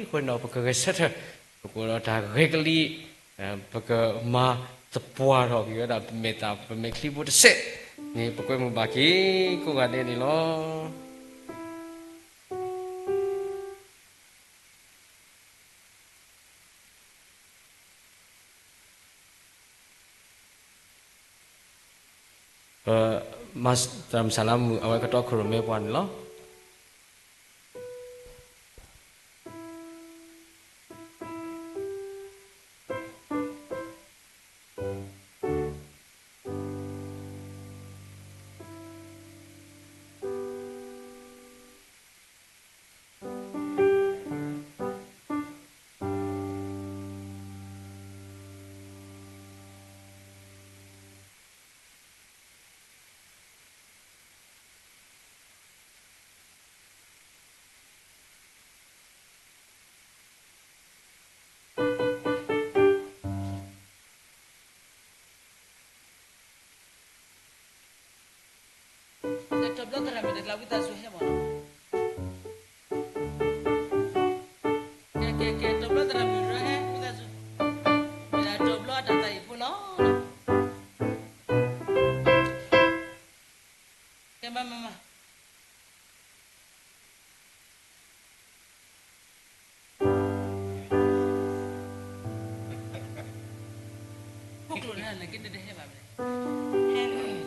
ပကအိၣ်ဖှိၣ်န့ၣ် ပကဂဲၤဆၢထၢၣ်, ပကအိၣ်ဒီးတၢ်ဂဲၤကလံၣ်, ပကမၤသပှၢ်ထီၣ်က့ၤဝဲဒၣ်ပမဲာ်သၣ် ပမဲာ်ချံဖိတစဲးန့ၣ် ပကွဲမုာ်ဘၣ်က့ၤ ကိးဂၤဒဲးန့ၣ်လီၤ. ပမၤသရၣ်မုၣ်စၢ်လါမုၣ် အဝဲကတီခိၣ်ရိၣ်မဲပှၤန့ၣ်လီၤ. တဘျီသရၣ်မုၣ်တကျါ ဝံသးစူၤဟဲမးနီၤ, ကဲ ကဲ ကဲ တဘျီသရၣ်မုၣ်ရၢဟဲ ဝံသးစူၤ, မ့ၢ်ဒၣ်တဘျီအတၢ်သးအံၤဖိလီၤ, ကဲ မၤ မၤ မၤ ဖိကျိၤန့ၣ် နက့ၤတဟဲဘၣ်မလဲၣ်.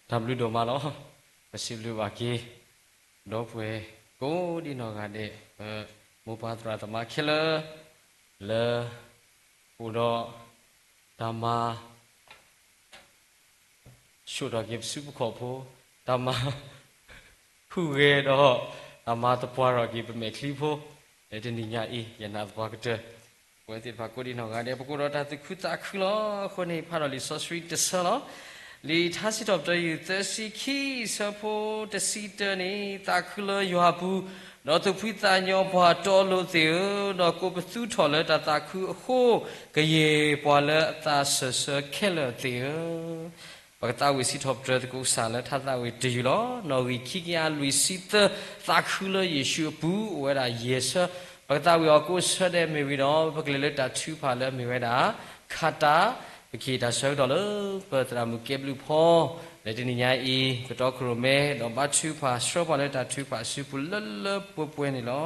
တၢ်ဘျုးဒိၣ်မးလီၤ. ပစံးဘျုးဘၣ်က့ၤ ဒီပုၢ်ဝဲၢ်ကိးဒံနီၢ်ဂၤဒဲး ပမိၢ်ပၢ်သရၣ်သမါခဲလၢာ် လၢ အိၣ်ဒီး တၢ်မၤ ဆှိးထီၣ်က့ၤပစုပခီၣ်ဖိ, တၢ်မၤ ဟူးဂဲၤဒီး တၢ်မၤသပှၢ်ထီၣ်က့ၤပမဲာ်ချံဖိ လၢတနံၤညါအံၤ ယနာ်သပှၢ်ကတၢၢ် ပဝဲသ့ၣ်တဖၣ်ကိးဒံနီၢ်ဂၤဒဲး ပကအိၣ်ဒီးတၢ်သူၣ်ခုသးခုလီၤ. အဃိန့ၣ် ဖးဒီးလံာ်စီဆှံတဆၢလီၤ. လံာ်ထါစံးထီၣ်ပတြၢၤ ယူၢ်သၢဆံခံ ဆၢဖိတဆံတၢန့ၣ်, သးခုလၢယွၤအပူၤ, ဒီးသူၣ်ဖှံသးညီပှၤတီလိၤသ့ၣ်ဧၢ, ဒီးကိးပသူထီၣ်လၢတၢ်သးခုအဃိ, ကယဲၢ်ပှၤလၢအသးစၢၢ်ဆၢခဲလၢာ်သ့ၣ်ဧၢ. ပကသးဝံၣ်စံးထီၣ်ပတြၢၤသကိးကစၢ်လၢထါသးဝံၣ်တယုၢ်လီၤ. နီၣ်ဂံၢ်ခံကယၤလွံၢ်ဆံသၢ, သးခုလၢယ့ၣ်ၡူးအပူၤ အိၣ်ဝဲဒၣ်ယဲၢ်ဆၢ, ပကသးဝံၣ်အီၤကိးဆၢဒဲးမ့ၢ်ဝံၤဒီး ပကလဲၤလၢတၢ်ထုကဖၣ်လၢအမ့ၢ်ဝဲဒၣ် ခးတၢ်, ပကဟ့ၣ်တၢ်ဆၢကတီၢ်လၢ ပသရၣ်မုၣ်ကဲဘျုးဖီ လၢတနံၤညါအံၤ ကတီခိၣ်ရိၣ်မဲ ဒီးဘါထုကဖၣ်ဆှၢပှၤလၢတၢ်ထုကဖၣ်အစုပူၤလၢလၢပှဲၤပှဲၤန့ၣ်လီၤ.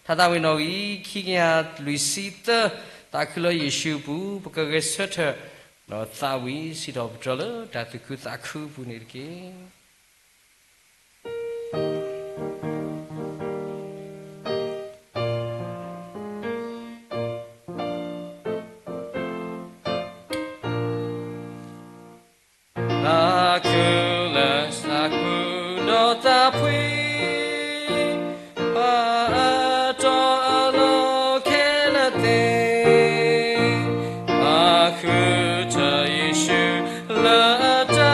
ထါသးဝံၣ်နီၣ်ဂံၢ်ခံကယၤလွံၢ်ဆံသၢ, သးခုလၢယ့ၣ်ၡူးအပူၤ ပကဂဲၤဆၢထၢၣ် ဒီးသးဝံၣ်စံးထီၣ်ပတြၢၤလၢတၢ်သူၣ်ခုသးခုအပူၤန့ၣ်တက့ၢ်. သးခုလၢသးပူၤဒီးသးဖှံ, ပှၤအတီအလိၤခဲလၢာ်သ့ၣ်, ပှၤဃုထၢယ့ၣ်ၡူးလၢအတၢ်,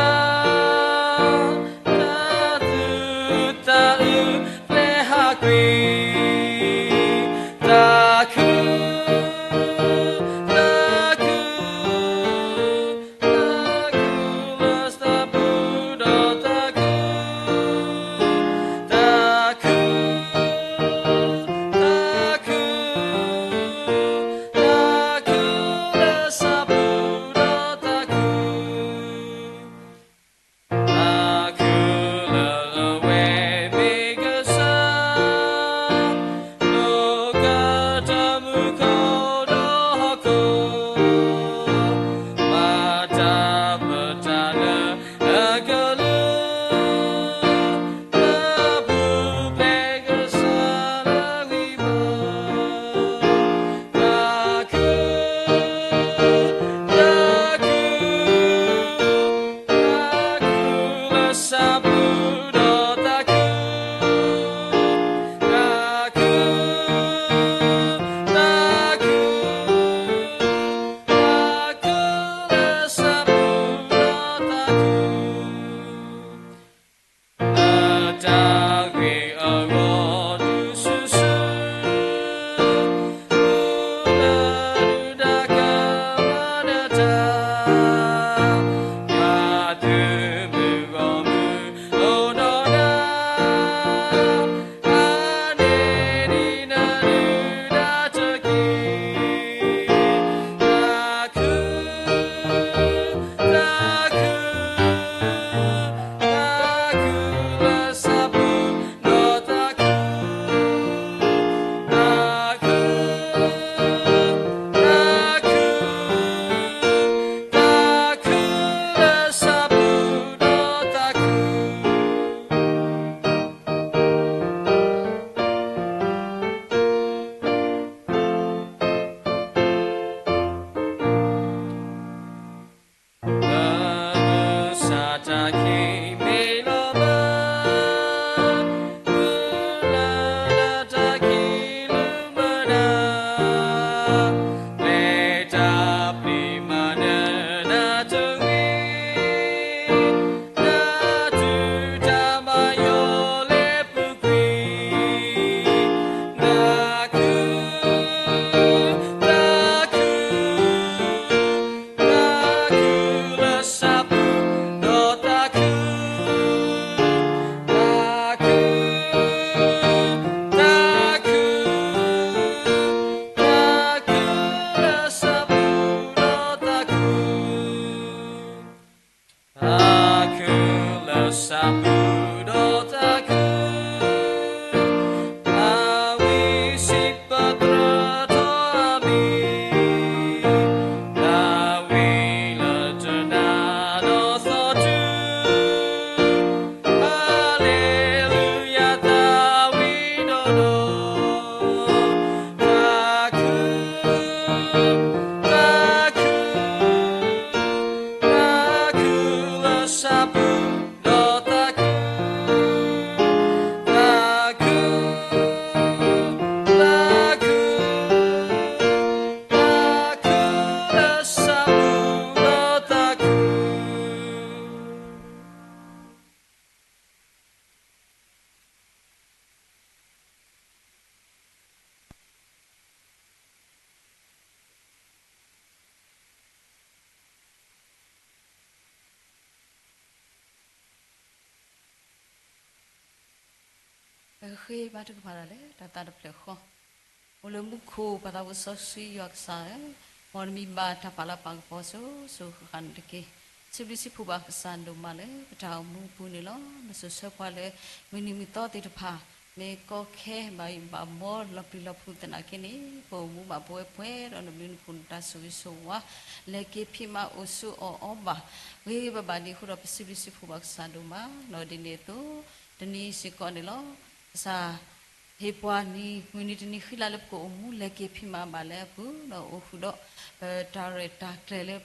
တၢ်သူၣ်သးအုးပျဲဟးကွံာ်, သးခု, သးခု, သးခုလၢသးပူၤဒီးသးခု, သးခု, သးခု, သးခုလၢသးပူၤဒီးသးခု သးခုလၢအဝဲမ့ၢ်ကစၢ်, ဒီးကတၢၢ်မူခိၣ်ဒီးဟီၣ်ခိၣ်, ဘၣ်တၢ်ပတၢ်လၢအကလုၢ်, တၢ်ပူၤဖျဲးကစၢ်လၢဝံၤဘၣ် သးခု, သးခု, သးခုလၢသးပူၤဒီးသးခု, သးခု, သးခု, သးခုလၢသးပူၤဒီးသးခု လၢတၢ်ဂ့ၤအဂီၢ်ဒုးစုဆူ, ဒုးဒုးဒါကမၤနၢၤတၢ်, ယွၤသုးမုၢ်ဂီၢ်မုၢ်အိၣ်ဒီးနၤ, အါန့ၢ်ဒံးနၤဒုးနၤတက့ၢ်, သးခု သးခု, သးခုလၢသးပူၤဒီးသးခု, သးခု, သးခု, သးခုလၢသးပူၤဒီးသးခု လၢကစၢ်တၢ်ခံးမ့ၢ်လီၤမၢ်, မုၢ်လၢ်လၢတၢ်ခံးလူၤမၢနၤ, ပျဲတၢ်ပျံၤမၤနၢၤနၤတဂ့ၤ, နၤတုၤတၢ်မၤယီၤလၢပူၤကွံာ်, သးခု သးခု, သးခုလၢသးပူၤဒီးသးခု, သးခု, သးခု, သးခုလၢသးပူၤဒီးသးခု သးခုလၢသးပူၤဒီးသးခု, သးဝံၣ်စံးပတြၢၤထီၣ်အမံၤ, သးဝံၣ်လၢတနၤဒီးသီတုၤ ပဃ့ဘါထုကဖၣ်တၢ်လၢတၢ်သးတဖျၢၣ်ဃီ, အိၣ်လၢမူခိၣ်ပှၤသးဘိစီဆှံယွၤကစၢ်ဧၢ, မ်နမံၤဘၣ်တၢ်ပာ်လၤပာ်ကပီၤစိၤစိၤဃၣ်ဃၣ်န့ၣ်တက့ၢ်. စံးဘျုးစံးဖှိၣ်ဘၣ်ကစၢ်ဒိၣ်မးလၢပတၢ်အိၣ်မူအပူၤန့ၣ်လီၤ. နစိၤဆၢပှၤလၢ မုၢ်နံၤမုၢ်သီသ့ၣ်တဖၣ် မ့ၢ်ကီခဲဘၣ်ယိၣ်ဘၣ်ဘီလီၤပျံၤလီၤဖုးသနာ်က့န့ၣ် ပအိၣ်မူဘၣ်ပဝဲပှဲၤဒီးနဘျုးနဖှိၣ်နတၢ်ဆိၣ်ဂ့ၤဆိၣ်ဝါ လဲၤက့ၤဖံးမၤအိၣ်ဆူအီၣ်အီဘၣ် ဂ့ၤဂ့ၤဘၣ်ဘၣ်ဒံးအဃိဒီး ပစံးဘျုးစံးဖှိၣ်ဘၣ်ကစၢ်ဒိၣ်မးလီၤ. ဒ်န့ၣ်အသိး တနံၤစ့ၢ်ကီးန့ၣ်လီၤ. ကစၢ် ဟ့ၣ်ပှၤနံၤ မုၢ်နံၤတနံၤဃံလၤလၢပကအိၣ်မူလဲၤက့ၤဖံးမၤဘၣ်လၢအပူၤ ဒီးအိၣ်ဃုာ်ဒီး ပတၢ်ရဲၣ်တၢ်ကျဲၤလၢ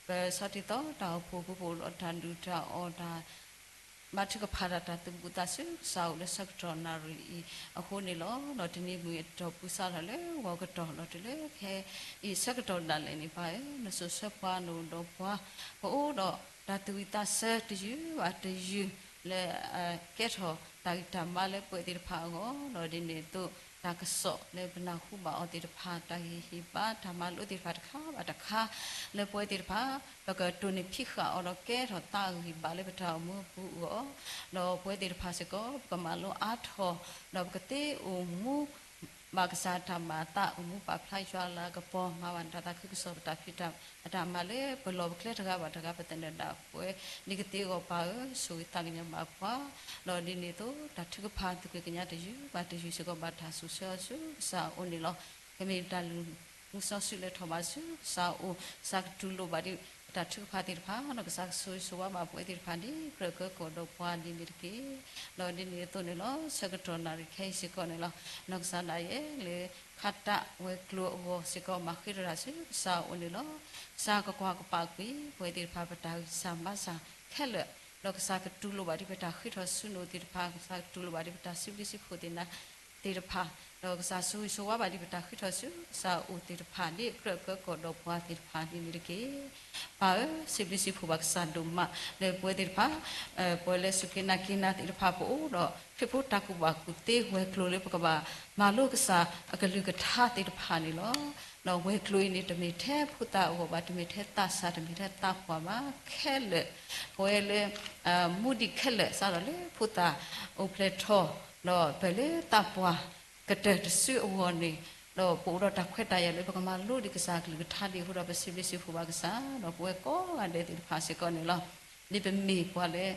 ပဆီတံၢ်သီတၢ်အိၣ်ဖှိၣ်ပူၤ ပအိၣ်ဒီးတၢ်ဒုၣ်တၢ်အီၣ်တၢ် ဘါထုကဖၣ်တၢ် တၢ်သူၣ်ဘူၣ်သးစူၤကစၢ်အိၣ်လၢဆၢကတီၢ်နၣ်ရံၣ်အံၤအဃိန့ၣ်လီၤ. ဒီးတနံၤမုၢ်အတီၢ်ပူၤစးထီၣ်လၢဂီၤကတီၢ်ဒီးတုၤလၢခဲအံၤဆၢကတီၢ်ဒၣ်လဲာ်န့ၣ် ပၢ်ဧၢ, နစိၤဆၢပှၤနအိၣ်ဒီးပှၤ ပအိၣ်ဒီးတၢ်သူၣ်ဝံၣ်သးဆၢတယုၢ်ဘၣ်တယုၢ်လၢ ကဲထီၣ်တၢ်ဂံၢ်တၢ်ဘါလၢပဝဲသ့ၣ်တဖၣ်အဂီၢ် ဒီးဒ်န့ၣ်အသိး တၢ်ကစီၣ်လၢပနၢ်ဟူဘၣ်အီၤသ့ၣ်တဖၣ် တၢ်ဟ့ၣ်ဟ့ၣ်ဘါတၢ်မၤလိသ့ၣ်တဖၣ်တခါဘၣ်တခါ လၢပဝဲသ့ၣ်တဖၣ် ပကတိၢ်န့ၢ်ဖံးဃာ်အီၤဒီးကဲထီၣ်သးဂံၢ်ဘါလၢပတၢ်အိၣ်မူအပူၤအဂီၢ် ဒီးပဝဲသ့ၣ်တဖၣ်စ့ၢ်ကီး ပကမၤလိအါထီၣ် ဒီးပကသ့အိၣ်မူ ဘၣ်ကစၢ်တၢ်မၤအသး အိၣ်မူပာ်ဖျါယွၤအလၤကပီၤ မၤဘၣ်နတၢ်သးခုကစီၣ်ပတၢ်ဖံးတၢ်မၤလၢပလီၢ်ပကျဲတဂၤဘၣ်တဂၤ ပသနၢၣ်ဒၣ်ပဝဲ ဒ်ကသ့အဂီၢ် ပၢ်ဧၢ, ဆိၣ်ဂ့ၤသးကညီၤဘၣ်ပှၤ ဒီးဒ်န့ၣ်အသိး တၢ်ထုကဖၣ်သူၣ်က့ၤကညးတယုၢ်ဘၣ်တယုၢ်စ့ၢ်ကီး ဘၣ်တၢ်ဆိၣ်ဆၢအီၤဆူကစၢ်အအိၣ်န့ၣ်လီၤ. ကမ့ၢ်တၢ်လုၢ်မူစီဆှံလၢထီၣ်ဘးဆူကစၢ်အအိၣ်, ကစၢ်ကတူၢ်လိာ်ဘၣ်ဒံးပတၢ်ထုကဖၣ်သ့ၣ်တဖၣ်, ဒီးကစၢ်ကဆိၣ်ဂ့ၤဆိၣ်ဝါဘၣ်ပဝဲသ့ၣ်တဖၣ်ဒ်ကြၢးကၢကီၢ်ဒီးပှၤဒ်န့ၣ်တက့ၢ်. ဒီးဒ်န့ၣ်အသိးန့ၣ်လီၤ. ဆၢကတီၢ်နၣ်ရံၣ်ခဲအံၤစ့ၢ်ကီးန့ၣ်လီၤ. နီၢ်ကစၢ်ဒၣ်ယဲလၢခါတၢ်ဝဲၤကျိၤအဂီၢ်စ့ၢ်ကီး မၤဃ့ထီၣ်တၢ်ဆူကစၢ်အအိၣ်န့ၣ်လီၤ. ကစၢ်ကကွၢ်ကပာ်ကွံာ်ပဝဲသ့ၣ်တဖၣ် ပတၢ်ဂံၢ်စၢ်ဘါစၢ်ခဲလၢာ်, ဒီးကစၢ်ကတူၢ်လိာ်ဘၣ်ဒံးပတၢ်ဃ့ထီၣ်ဆူနအိၣ်သ့ၣ်တဖၣ်, ကစၢ်ကတူၢ်လိာ်ဘၣ်ဒံးပတၢ်စံးဘျုးစံးဖှိၣ်သ့ၣ်တဖၣ်, ဒီးကစၢ်ဆိၣ်ဂ့ၤဆိၣ်ဝါဘၣ်ဒံးပတၢ်ဃ့ထီၣ်ဆူကစၢ်အအိၣ်သ့ၣ်တဖၣ် ဒ်ကြၢးကၢကီၢ်ဒီးပှၤသ့ၣ်တဖၣ်ဒ်န့ၣ်တက့ၢ်. ပၢ်ဧၢ, စံးဘျုးစံးဖှိၣ်ဘၣ်ကစၢ်ဒိၣ်မး လၢပဝဲသ့ၣ်တဖၣ် ပဝဲလၢစူၢ်က့ၤနာ်က့ၤနၤသ့ၣ်တဖၣ် ပအိၣ်ဒီးခရံာ်ဖိတၢ်ကူၣ်ဘၣ်ကူၣ်သ့ဝဲၤကျိၤလၢပကဘၣ်မၤလိကစၢ်အကလုၢ်ကထါသ့ၣ်တဖၣ်န့ၣ်လီၤ. ဒီးဝဲၤကျိၤအံၤန့ၣ် တမ့ၢ်ထဲဖိသၣ်အဂီၢ်ဘၣ်, တမ့ၢ်ထဲသးစၢ်, တမ့ၢ်ထဲသးပှၢ်ဘၣ်, ခဲလၢာ် ပဝဲလၢ မူဒံးခဲလၢာ် စးထီၣ်လၢဖိသၣ်အိၣ်ဖျဲၣ်ထီၣ် ဒီးပၢၢ်လၢသးပှၢ်ကတၢၢ်တစုအဂီၢ်န့ၣ်, ဒီးပအိၣ်ဒီးတၢ်ခွဲးတၢ်ယာ်လၢပကမၤလိဒံးကစၢ်အကလုၢ်ကထါဒံးအဃိဒီး ပစံးဘျုးစံးဖှိၣ်ဘၣ်ကစၢ်, ဒီးပဝဲကိးဂၤဒဲးသ့ၣ်တဖၣ်စ့ၢ်ကီးန့ၣ်လီၤ. ဒ်ပမ့ၢ်ပှၤလၢ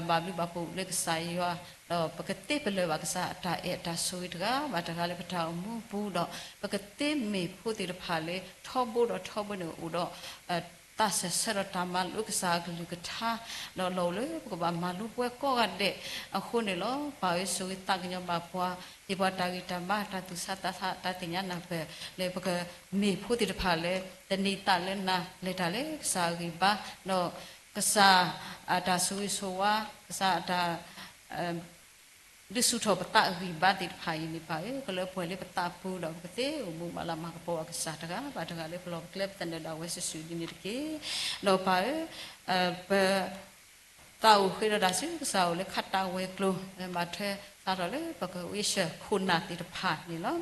ဘၣ်ဘျုးဘၣ်ဖှိၣ်လၢကစၢ်ယွၤ, ဒီးပကသ့ပလၢၢ်ဘၣ်ကစၢ်အတၢ်အဲၣ်အတၢ်ဆိၣ်ဂ့ၤတဂၤဘၣ်တဂၤလၢပတၢ်အိၣ်မူပူၤ, ဒီးပကသ့မ့ၢ်ဖိသ့ၣ်တဖၣ်လၢ ထီဘိဒီးထီဘိန့ၣ်အိၣ်ဒီး သးစၢၢ်ဆၢဒီးတၢ်မၤလိကစၢ်အကလုၢ်ကထါ, ဒီးလီၢ်အိၣ်လၢပကဘၣ်မၤလိပဝဲကိးဂၤဒဲးအဃိန့ၣ်လီၤ. ပၢ်ဧၢ, ဆိၣ်ဂ့ၤသးကညီၤဘၣ်ပှၤ, ဟ့ၣ်ပှၤတၢ်ဂံၢ်တၢ်ဘါ, တၢ်သူၣ်ဆးသးဆး, တၢ်သ့ၣ်ညါနၢ်ပၢၢ် လၢပကမ့ၢ်ဖိသ့ၣ်တဖၣ်လၢ သန့ၤသးလၢနၤ, လဲၤတၢ်လၢကစၢ်အဂံၢ်ဘါ, ဒီးကစၢ်အတၢ်ဆိၣ်ဂ့ၤဆိၣ်ဝါ, ကစၢ်အတၢ် ဒုးဆူၣ်ထီၣ်ပသးအဂံၢ်ဘါသ့ၣ်တဖၣ်အံၤန့ၣ် ပၢ်ဧၢ, ကလၢပှဲၤလၢပသးပူၤဒီး ပကသ့အိၣ်မူမၤလၤမၤကပီၤဘၣ်ကစၢ်တဂၤဘၣ်တဂၤလၢပလီၢ်ပကျဲပသနၢၣ်ဒၣ်ဝဲစုာ်စုာ်ဒ်န့ၣ်တက့ၢ်. ဒီးပၢ်ဧၢ, ပ သးအိၣ်ဃ့ဒီးတၢ်ဆူကစၢ်အအိၣ်လၢခါတၢ်ဝဲၤကျိၤ လၢမၤထွဲစးထီၣ်လၢပကဝံစၢၢ်ခိၣ်နၢ်သ့ၣ်တဖၣ်န့ၣ်လီၤ.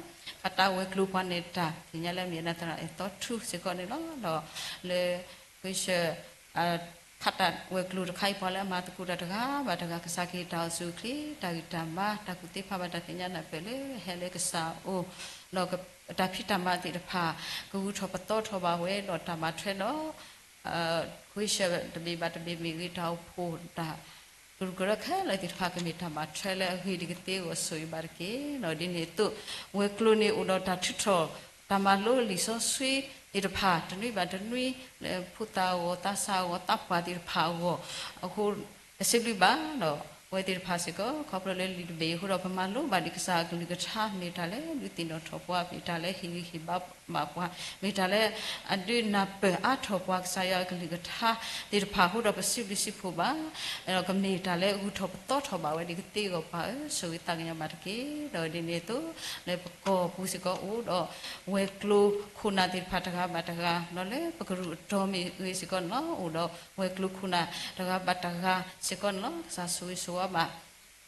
ခါတၢ်ဝဲၤကျိၤပှၤန့ၣ် တၢ်သ့ၣ်ညါလၢအမ့ၢ်အနၢ်သရၣ်အဲၣ်သီထူစ့ၢ်ကီးန့ၣ်လီၤ. ဒီးလၢဝံစၢၢ် ခါတၢ်ဝဲၤကျိၤတခါအံၤ ပှၤလၢအမၤသကိးတၢ်တဂၤဘၣ်တဂၤ ကစၢ်ကဟ့ၣ်တၢ်အိၣ်ဆူၣ်အိၣ်ချ့ တၢ်ဂံၢ်တၢ်ဘါ တၢ်ကူၣ်သ့ဖးဘၣ်တၢ်သ့ၣ်ညါနၢ်ပၢၢ်လၢဟဲလၢကစၢ်အအိၣ်, ဒီးတၢ်ဖံးတၢ်မၤသ့ၣ်တဖၣ် ကဂုၤထီၣ်ပသီထီၣ်ဘၣ်ဝဲဒီးတၢ်မၤထွဲဒီး ဝံစၢၢ်တဘ့ၣ်ဘၣ်တဘ့ၣ်မ့ၢ်ဂ့ၤ တၢ်အိၣ်ဖှိၣ်တၢ်ကရူၢ်ကရၢခဲလၢာ်သ့ၣ်တဖၣ် ကမ့ၢ်တၢ်မၤထွဲလၢအဂ့ၤဒ်ကသ့အဂီၢ်ဆိၣ်ဂ့ၤဘၣ်တက့ၢ်. ဒီးဒ်န့ၣ်အသိး ဝဲၤကျိၤန့ၣ်အိၣ်ဒီးတၢ်ထုးထီၣ် တၢ်မၤလိလံာ်စီဆှံသ့ၣ်တဖၣ် တနွံဘၣ်တနွံ လၢဖိသၣ်အဂီၢ် သးစၢ်အဂီၢ် သးပှၢ်သ့ၣ်တဖၣ်အဂီၢ်အဃိ တစံးဘျုးဘၣ်ဒီး ပဝဲသ့ၣ်တဖၣ်စ့ၢ်ကီး ခီဖျိလၢလံာ်တဘ့ၣ်အဃိဒီး ပမၤလိဘၣ်ဒံးကစၢ်အကလုၢ်ကထါ မ့ၢ်တၢ်လၢဒုးသ့ၣ်နီၣ်ထီၣ်ပှၤ မ့ၢ်တၢ်လၢဟ့ၣ်ဂံၢ်ဟ့ၣ်ဘါဘၣ်ပှၤ မ့ၢ်တၢ်လၢအဒုးနၢ်ပၢၢ်အါထီၣ်ပှၤကစၢ်ယွၤအကလုၢ်ကထါသ့ၣ်တဖၣ်အဃိဒီး ပစံးဘျုးစံးဖှိၣ်ဘၣ် ဒီးကမ့ၢ်တၢ်လၢဂုၤထီၣ်ပသီထီၣ်ဘၣ်ဝဲဒ်ကသ့အဂီၢ် ပၢ်ဧၢ ဆိၣ်ဂ့ၤသးကညီၤဘၣ်တက့ၢ်. ဒီးဒ်န့ၣ်အသိး လၢပကီၢ်ပူၤစ့ၢ်ကီးအိၣ်ဒီး ဝဲၤကျိၤခိၣ်နၢ်သ့ၣ်တဖၣ်တဂၤဘၣ်တဂၤ ဒီးလၢပကရူၢ်အတီၤမ့ၢ်ဂ့ၤစ့ၢ်ကီးန့ၣ်လီၤ အိၣ်ဒီးဝဲၤကျိၤခိၣ်နၢ်တဂၤဘၣ်တဂၤစ့ၢ်ကီးန့ၣ်လီၤ. ကစၢ်ဆိၣ်ဂ့ၤဆိၣ်ဝါဘၣ်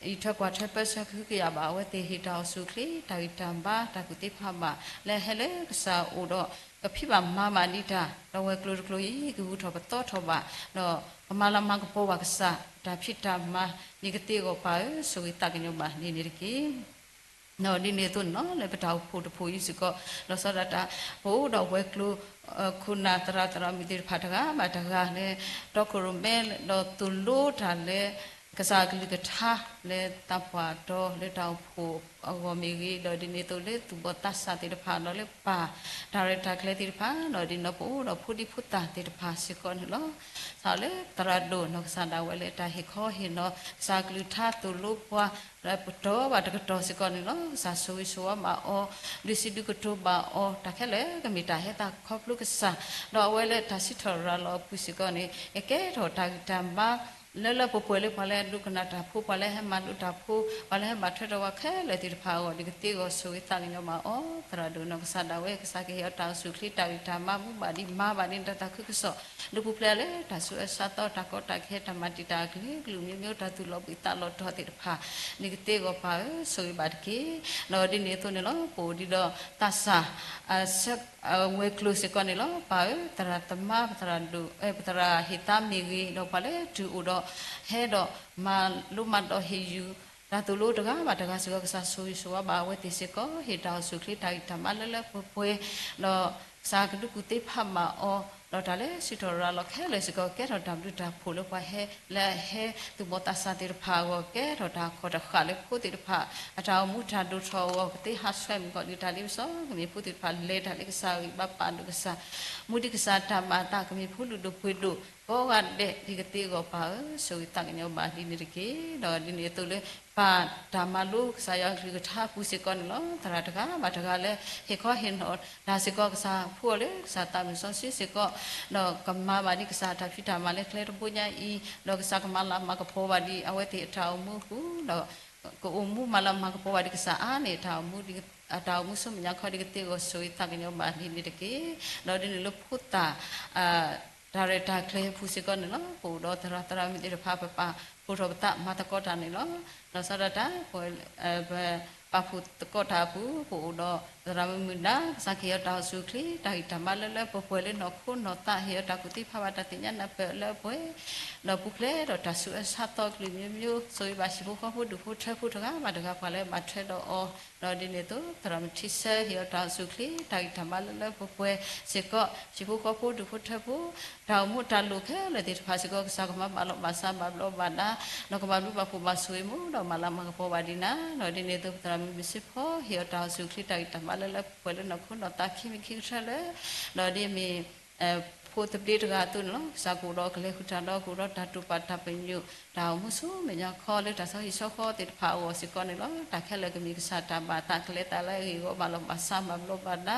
အံးထွဲကွၢ်ထွဲပၢဆှၢကဟုကယာ်ဘၣ်အဝဲသ့ၣ် ဟ့ၣ်တၢ်အိၣ်ဆူၣ်အိၣ်ချ့ တၢ်ဂံၢ်တၢ်ဘါ တၢ်ကူၣ်သ့ဖးဘၣ် လၢဟဲလၢကစၢ်အအိၣ်ဒီး ကဖံးဘၣ်မၤဘၣ်ဒံးတၢ် ဒီးဝဲၤကျိၤတကျိၤအံၤ ကဂုၤထီၣ်ပသီထီၣ်ဘၣ် ဒီးကမၤလၤမၤကပီၤဘၣ်ကစၢ် တၢ်ဖံးတၢ်မၤဒ်ကသ့အဂီၢ် ပၢ်ဧၢ ဆိၣ်ဂ့ၤသးကညီၤဘၣ်ဒ်န့ၣ်တက့ၢ်. ဒ်န့ၣ်အသိးန့ၣ်လီၤ, လၢပတၢ်အိၣ်ဖှိၣ်တဖှိၣ်အံၤစ့ၢ်ကီး, လီၤဆီဒၣ်တၢ် ပအိၣ်ဒီးဝဲၤကျိၤ ခိၣ်နၢ်သရၣ်သရၣ်မုၣ်သ့ၣ်တဖၣ်တဂၤဘၣ်တဂၤလၢ တီခိၣ်ရိၣ်မဲ ဒီးသိၣ်လိတၢ်လၢ ကစၢ်အကလုၢ်ကထါလၢသးပှၢ်တီလၢတၢ်အိၣ်ဖှိၣ်အဂီၢ်မ့ၢ်ဂ့ၤ, ဒီးဒ်န့ၣ်အသိးလၢသူၣ်ဘီၣ်သးစၢ်သ့ၣ်တဖၣ် ဒီးလၢပၢ်တၢ်ရဲၣ်တၢ်ကျဲၤသ့ၣ်တဖၣ်, ဒီးဒ်န့ၣ်ပအိၣ်ဒီးဖိဒံဖိသၣ်သ့ၣ်တဖၣ်စ့ၢ်ကီးန့ၣ်လီၤ. စးလၢသရၣ်ဒိၣ်နီၢ်ကစၢ်ဒၣ်ဝဲလၢတၢ်ဟ့ၣ်ခီဟ့ၣ်နီၤ ကစၢ်အကလုၢ်ကထါသိၣ်လိပှၤ လၢပတီၢ်ဘၣ်တကတီၢ်စ့ၢ်ကီးန့ၣ်လီၤ. ကစၢ်ဆိၣ်ဂ့ၤဆိၣ်ဝါဘၣ်အီၤ, ဒုးစံးဒုးကတိၤဘၣ်အီၤ, တၢ်ခဲလၢာ်ကမ့ၢ်တၢ်ဟဲသးခီဖျိကစၢ်, ဒီးအဝဲလၢတၢ်စံးထီၣ်ရၤလီၤအပူၤစ့ၢ်ကီးန့ၣ် ကကဲထီၣ်တၢ်ဂံၢ်တၢ်ဘါ လၢလၢပှဲၤပှဲၤလၢပှၤလၢအဒိကနၣ်တၢ်ဖိ, ပှၤလၢဟဲမၤလိတၢ်ဖိ, ပှၤလၢဟဲဘၣ်ထွဲဒီးပှၤခဲလၢာ်သ့ၣ်တဖၣ်အဂီၢ် ဒ်ကသ့အဂီၢ်ဆိၣ်ဂ့ၤသးကညီၤဘၣ်အီၤ. သရၣ်ဒိၣ်နီၢ်ကစၢ်ဒၣ်ဝဲ ကစၢ်ကဟ့ၣ်အီၤတၢ်အိၣ်ဆူၣ်အိၣ်ချ့တၢ်ဂံၢ်တၢ်ဘါ မူဘၣ်ဒံးမၤဘၣ်ဒံး နတၢ်သးခုကစီၣ် ဒုးပူၤဖျဲးလၢတၢ်ဆူးအၢဆါသီ တၢ်ကီတၢ်ခဲ တၢ်မၤတံာ်တာ်အကလုာ်ကလုာ် မျိုးမျိုး တၢ်သူၣ်လီၤဘှံးသးလီၤတီၤသ့ၣ်တဖၣ် ဒ်ကသ့အဂီၢ်ပၢ်ဧၢ ဆိၣ်ဂ့ၤဘၣ်တက့ၢ်. ဒီးဒ်န့ၣ်အသိးန့ၣ်လီၤ ပအိၣ်ဒံးဒီးသးစၢ် ဝဲၤကျိၤစ့ၢ်ကီးန့ၣ်လီၤ. ပၢ်ဧၢ သရၣ်သမါ ပသရၣ်ဒိၣ် ပသရၣ်ဟ့ၣ်သါမ့ၢ်ဂ့ၤ ဒီးပှၤလၢတုၤအိၣ်ဒီး ဟဲဒီးမၤလိမၤဒိးဟ့ၣ်ယုၢ် တၢ်သိၣ်လိတဂၤဘၣ်တဂၤစ့ၢ်ကီး ကစၢ်ဆိၣ်ဂ့ၤဆိၣ်ဝါဘၣ်အဝဲသ့ၣ်စ့ၢ်ကီး ဟ့ၣ်တၢ်အိၣ်ဆူၣ်အိၣ်ချ့တၢ်ဂံၢ်တၢ်ဘါလၢလၢပှဲၤပှဲၤ ဒီးကစၢ်ကဒုးကူၣ်သ့ဖးမၤအီၤ ဒီးတၢ်လၢစံးထီၣ်ရၤလီၤခဲလၢာ်စ့ၢ်ကီး ကဲထီၣ်တၢ်ဘျုးတၢ်ဖှိၣ်လၢပှၤဟဲ လၢအဟဲသူၣ်ဘီၣ်သးစၢ်သ့ၣ်တဖၣ်အဂီၢ် ကဲထီၣ်တၢ်ခီၣ်တဃာ်လၢဖိသ့ၣ်တဖၣ် အတၢ်အိၣ်မူတၢ်ဒိၣ်ထီၣ်အဂီၢ် ကသ့ဟးဆှဲးမုၢ်ကီၢ်ဒုးတၢ်လ့ပစီ ကမ့ၢ်ဖိသ့ၣ်တဖၣ်လဲၤတၢ်လၢကစၢ်ဂံၢ်ဘါပာ်ဒိၣ်ကစၢ် မူဒံးကစၢ်တၢ်ဘၣ်အသး ကမ့ၢ်ဖိလုၢ်ဒိၣ်ပှ့ၤဒိၣ် ကိးဂၤဒဲးဒ်ကသ့အဂီၢ်ပၢ်ဧၢ ဆိၣ်ဂ့ၤသးကညီၤဘၣ်ဒ်န့ၣ်တက့ၢ်. ဒီးဒ်န့ၣ်အသိးလၢ ပၢ်တၢ်မၤလိကစၢ်ယွၤကလုၢ်ကထါအပူၤစ့ၢ်ကီးန့ၣ်လီၤ. သရၣ်တဂၤဘၣ်တဂၤလၢ ဟ့ၣ်ခီဟ့ၣ်နီၤတၢ်စ့ၢ်ကီး ကစၢ်ဖှူအီၤလၢကစၢ်သးမုၣ်စီဆှံစ့ၢ်ကီး ဒီးကမၤဘၣ်ဒ်ကစၢ်အတၢ်ဖံးတၢ်မၤလၢကျဲတဘိညါအံၤ ဒီးကစၢ်ကမၤလၤမၤကပီၤဘၣ်ဒ်အဝဲသ့ၣ်အတၢ်အိၣ်မူအပူၤ ဒီး ကအိၣ်မူမၤလၤမၤကပီၤဘၣ်ဒ်ကစၢ်အါန့ၢ်အတၢ်အိၣ်မူ အတၢ်အိၣ်မူဆူမဲာ်ညါခီဒ်ကသ့အဂီၢ် ဆိၣ်ဂ့ၤသးကညီၤဘၣ်ဒ်န့ၣ်တက့ၢ်. ဒီးဒ်န့ၣ်လၢဖိသၣ် တၢ်ရဲၣ်တၢ်ကျဲၤအပူၤစ့ၢ်ကီးန့ၣ်လီၤ. ပအိၣ်ဒီးသရၣ်သရၣ်မုၣ်သ့ၣ်တဖၣ် ပပာ်ဖှိၣ်ထီၣ်ပသးမၤသကိးတၢ်န့ၣ်လီၤ. လီၤဆီဒၣ်တၢ် ပပာ်ဖှိၣ်သကိးတၢ်အပူၤ ပအိၣ်ဒီးသရၣ်မုၣ်မုၢ်ဒါ ကစၢ်ကဟ့ၣ်အီၤတၢ်အိၣ်ဆူၣ်အိၣ်ချ့ တၢ်ဂံၢ်တၢ်ဘါလၢလၢပှဲၤပှဲၤလၢနီၢ်ခိနီၢ်သး ဟ့ၣ်အီၤတၢ်ကူၣ်သ့ဖးဘၣ်တၢ်သ့ၣ်ညါနၢ်ပၢၢ်လၢအပှဲၤ ဒီးပူၤဖျဲးဒီးတၢ်ဆူးအၢဆါသီကလုာ် မျိုးမျိုး ဆိၣ်ဂ့ၤဘၣ်ဟံၣ်ဖိဃီဖိဒူၣ်ဖိထၢဖိတဂၤဘၣ်တဂၤ ပှၤလၢဘၣ်ထွဲဒီးအီၤ ဒီးဒ်န့ၣ်အသိး သရၣ်မုၣ်ထံဆၢ ဟ့ၣ်အီၤတၢ်အိၣ်ဆူၣ်အိၣ်ချ့ တၢ်ဂံၢ်တၢ်ဘါလၢလၢပှဲၤပှဲၤစ့ၢ်ကီး ဟံၣ်ဖိဃီဖိဒူၣ်ဖိထၢဖိ တၢ်အိၣ်မူတၢ်လိၣ်ခဲလၢာ်သ့ၣ်တဖၣ်စ့ၢ်ကီး ကစၢ်ကမၤဘၣ်လိာ်ဘၣ်စးဘၣ်ဘျီးဘၣ်ဒါ ဒီးကဘၣ်ဘျုးဘၣ်ဖှိၣ်ဘၣ်ဆိၣ်ဂ့ၤမူ ဒီးမၤလၤမၤကပီၤဘၣ်ဒ်နၤ ဒီးဒ်န့ၣ်အသိး ပသရၣ်မုၣ်မုၢ်စ့ဖီ ဟ့ၣ်အီၤတၢ်အိၣ်ဆူၣ်အိၣ်ချ့ တၢ်ဂံၢ်တၢ်ဘါလၢလၢပှဲၤပှဲၤလၢနီၢ်ခိနီၢ်သးခံမံၤခံကထၢလၢ ဒီးဒ်မ့ၢ် ဖိသဘျ့တဂၤအသိးန့ၣ်လီၤ. ကစၢ်ကအိၣ်ဒီးကလဲၤဃုာ်တၢ်ဒီး ကအိၣ်ဒီးတၢ်တိာ်ပာ်တၢ်ပညိၣ် တၢ်အိၣ်မူဆူမဲာ်ညါခီလၢတၢ်ဆီဟံၣ်ဆီဃီသ့ၣ်တဖၣ်အဂီၢ်စ့ၢ်ကီးန့ၣ်လီၤ. တၢ်ခဲလၢာ်ကမ့ၢ်ကစၢ်တၢ်ဘၣ်သးကျဲသးလၢအဂ့ၢ်အဂီၢ် မၤလိာ်ဘၣ်စးဘၣ်ဘျီးဘၣ်ဒါ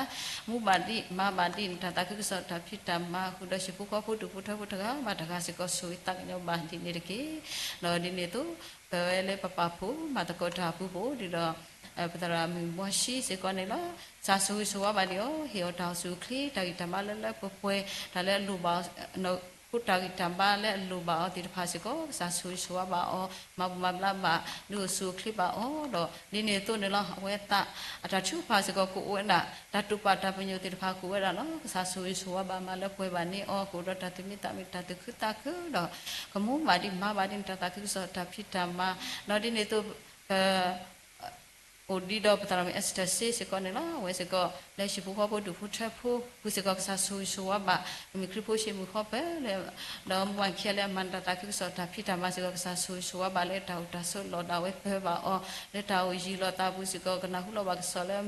မူဘၣ်ဒံးမၤဘၣ်ဒံး နတၢ်သးခုကစီၣ်တၢ်ဖံးတၢ်မၤ ဃုာ်ဒီးဟံၣ်ဖိဃီဖိဒူၣ်ဖိထၢဖိတဂၤဘၣ်တဂၤစ့ၢ်ကီး ဆိၣ်ဂ့ၤသးကညီၤဘၣ်ဒ်န့ၣ်တက့ၢ်. ဒီးဒ်န့ၣ်အသိး ပဝဲလၢပပာ်ဖှိၣ်မၤသကိးတၢ်အပူၤ ပအိၣ်ဒံးဒီး ပသရၣ်မုၣ်မီၤၡံစ့ၢ်ကီးန့ၣ်လီၤ. ကစၢ်ဆိၣ်ဂ့ၤဆိၣ်ဝါဘၣ်ဒံးအီၤ ဟ့ၣ်အီၤတၢ်အိၣ်ဆူၣ်အိၣ်ချ့ တၢ်ဂံၢ်တၢ်ဘါလၢလၢပှဲၤပှဲၤ တၢ်လၢအလိၣ်ဘၣ်အီၤ ဖိတၢ်ဂံၢ်တၢ်ဘါလၢအလိၣ်ဘၣ်အီၤသ့ၣ်တဖၣ်စ့ၢ်ကီး ကစၢ်ဆိၣ်ဂ့ၤဆိၣ်ဝါဘၣ်အီၤ မၤဘူၣ်မၤဘျါဘၣ် ဒုးအိၣ်ဆူၣ်အိၣ်ချ့ဘၣ်အီၤ ဒီးဒ်န့ၣ်အသိးန့ၣ်လီၤ အဝဲသ့ၣ်အတၢ်ထုကဖၣ်စ့ၢ်ကီး ကအိၣ်ဝဲဒၣ် တၢ်တိာ်ပာ်တၢ်ပညိၣ်သ့ၣ်တဖၣ်ကအိၣ်ဝဲဒၣ်လီၤ. ကစၢ်ဆိၣ်ဂ့ၤဆိၣ်ဝါဘၣ်မၤလၢပှဲၤဘၣ်န့ၢ်အီၤ ကအိၣ်ဒီးတၢ်သူၣ်မံသးမုာ် တၢ်သူၣ်ခုသးခုဒီး ကမူဘၣ်ဒံးမၤဘၣ်ဒံး နတၢ်သးခုကစီၣ်တၢ်ဖံးတၢ်မၤ ဒီးဒ်န့ၣ်အသိး ပ အိၣ်ဒံးဒီးပသရၣ်မုၣ် Esther စ့စ့ၢ်ကီးန့ၣ်လီၤ. အဝဲစ့ၢ်ကီး လၢဟံၣ်ဖိဃီဖိဒူၣ်ဖိထၢဖိ ပူၤစ့ၢ်ကီး ကစၢ်ဆိၣ်ဂ့ၤဆိၣ်ဝါဘၣ် ကမ့ၢ်ခရံာ်ဖိဆ့မုၢ်ဃီပၢၢ်လၢ ဒီးမူဘၣ်ခံဂၤလၢအမၤနတၢ်သးခုကစီၣ်တၢ်ဖံးတၢ်မၤစ့ၢ်ကီး ကစၢ်ဆိၣ်ဂ့ၤဆိၣ်ဝါဘၣ်လၢတၢ်အိၣ်တၢ်ဆိးလီၢ်ဒၣ်ဝဲပၢၤဘၣ်အီၤ လၢတၢ်အိၣ်ယံၤလီၤသးပူၤစ့ၢ်ကီး ကနၢ်ဟူလီၤဘၣ်ကစီၣ်လၢအ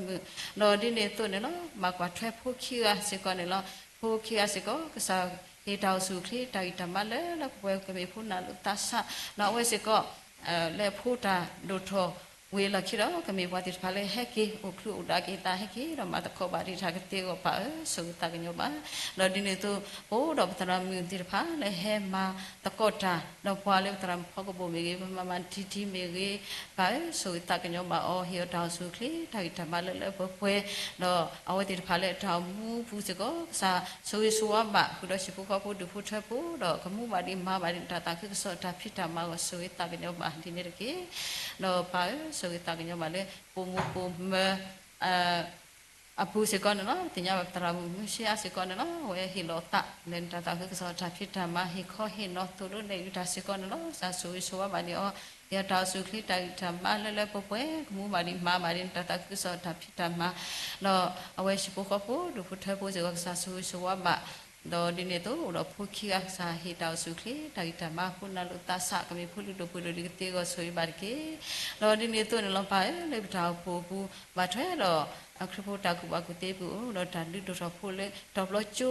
မုာ် ဒီးဒ်န့ၣ်အသိးန့ၣ်လီၤ. ဘၣ်ကွၢ်ထွဲဖိခံဂၤစ့ၢ်ကီးန့ၣ်လီၤ. ဖိခံဂၤစ့ၢ်ကီး ကစၢ်ဟ့ၣ်တၢ်အိၣ်ဆူၣ်အိၣ်ချ့ တၢ်ဂံၢ်တၢ်ဘါလၢလၢပှဲၤပှဲၤ ကမ့ၢ်ဖိနၢ်လိာ်သးဆး ဒီးအဝဲစ့ၢ်ကီး လၢအဖိတၢ်ဒိၣ်ထီၣ်ဝံၤအလီၢ်ခံဒီး ကမ့ၢ်ပှၤသ့ၣ်တဖၣ်လၢဟဲက့ၤ အိၣ်ချုးအိၣ်ဒၣ်က့ၤသးဟဲက့ၤ ဒီးမၤသကိးဘၣ်ဒံးတၢ်ကသ့အဂီၢ်ပၢ်ဧၢ ဆိၣ်ဂ့ၤသးကညီၤဘၣ်. ဒီးဒ်န့ၣ်အသိး ပအိၣ်ဒီးပသရၣ်မုၣ်သ့ၣ်တဖၣ်လၢဟဲမၤသကိးတၢ် ဒီးပှၤလၢပသရၣ်မုၣ်ဖီကဘိၣ်မ့ၢ်ဂ့ၤ ပမၤမၤတံၤတံၤမ့ၢ်ဂ့ၤ ပၢ်ဧၢ ဆိၣ်ဂ့ၤသးကညီၤဘၣ်အီၤ ဟ့ၣ်အီၤတၢ်အိၣ်ဆူၣ်အိၣ်ချ့ တၢ်ဂံၢ်တၢ်ဘါလၢလၢပှဲၤပှဲၤ ဒီးအဝဲသ့ၣ်တဖၣ်လၢအတၢ်အိၣ်မူပူၤစ့ၢ်ကီး ကစၢ်ဆိၣ်ဂ့ၤဆိၣ်ဝါဘၣ် ဃုာ်ဒီးဟံၣ်ဖိဃီဖိဒူၣ်ဖိထၢဖိ ဒီးကမူဘၣ်ဒံးမၤဘၣ်ဒံး နတၢ်သးခုကစီၣ်တၢ်ဖံးတၢ်မၤအဂီၢ် ဆိၣ်ဂ့ၤသးကညီၤဘၣ်ဒ်န့ၣ်တက့ၢ်. ဒီးပၢ်ဧၢ ဆိၣ်ဂ့ၤသးကညီၤဘၣ်လၢ ပိာ်မုၣ်ပိာ်မၢၤ အပူၤစ့ၢ်ကီးန့ၣ်လီၤ. သ့ၣ်ညါဘၣ်သရၣ်မုၣ်မုၢ်ဆ့အါစ့ၢ်ကီးန့ၣ်လီၤ. အဝဲဟ့ၣ်လီၤသးလၢနတၢ်သးခုကစီၣ်တၢ်ဖံးတၢ်မၤ ဟ့ၣ်ခီဟ့ၣ်နီၤသိၣ်လိနဲၣ်ယုာ်တၢ်စ့ၢ်ကီးန့ၣ်လီၤ. ကစၢ်ဆိၣ်ဂ့ၤဆိၣ်ဝါဘၣ်ဒံးအီၤ, ယတၢ်အိၣ်ဆူၣ်အိၣ်ချ့တၢ်ဂံၢ်တၢ်ဘါလၢလၢပှဲၤပှဲၤ ကမူဘၣ်ဒံးမၤဘၣ်ဒံးနတၢ်သးခုကစီၣ်တၢ်ဖံးတၢ်မၤ, ဒီးအဝဲဟံၣ်ဖိဃီဖိ ဒူၣ်ဖိထၢဖိစ့ၢ်ကီး ကစၢ်ဆိၣ်ဂ့ၤဆိၣ်ဝါဘၣ် ဒီးဒ်န့ၣ်အသိး အိၣ်ဒီးဖိခံဂၤ ကစၢ်ဟ့ၣ်တၢ်အိၣ်ဆူၣ်အိၣ်ချ့ တၢ်ဂံၢ်တၢ်ဘါ ဖိနၢ်လိာ်သးစၢ် ကမ့ၢ်ဖိလုၢ်ဒိၣ်ပှ့ၤဒိၣ်ဒံးကသ့အဂီၢ် ဆိၣ်ဂ့ၤဘၣ်တက့ၢ်. ဒီးဒ်န့ၣ်အသိးန့ၣ်လီၤပၢ်ဧၢ, လၢပတၢ်အိၣ်ဖှိၣ်အပူၤ ဘၣ်ထွဲဒီး ခရံာ်ဖိတၢ်ကူၣ်ဘၣ်ကူၣ်သ့ပူၤ အိၣ်ဒီးတၢ်ဒုးဒိၣ်ထီၣ်ဖိလၢ တီၤပျီကၠိ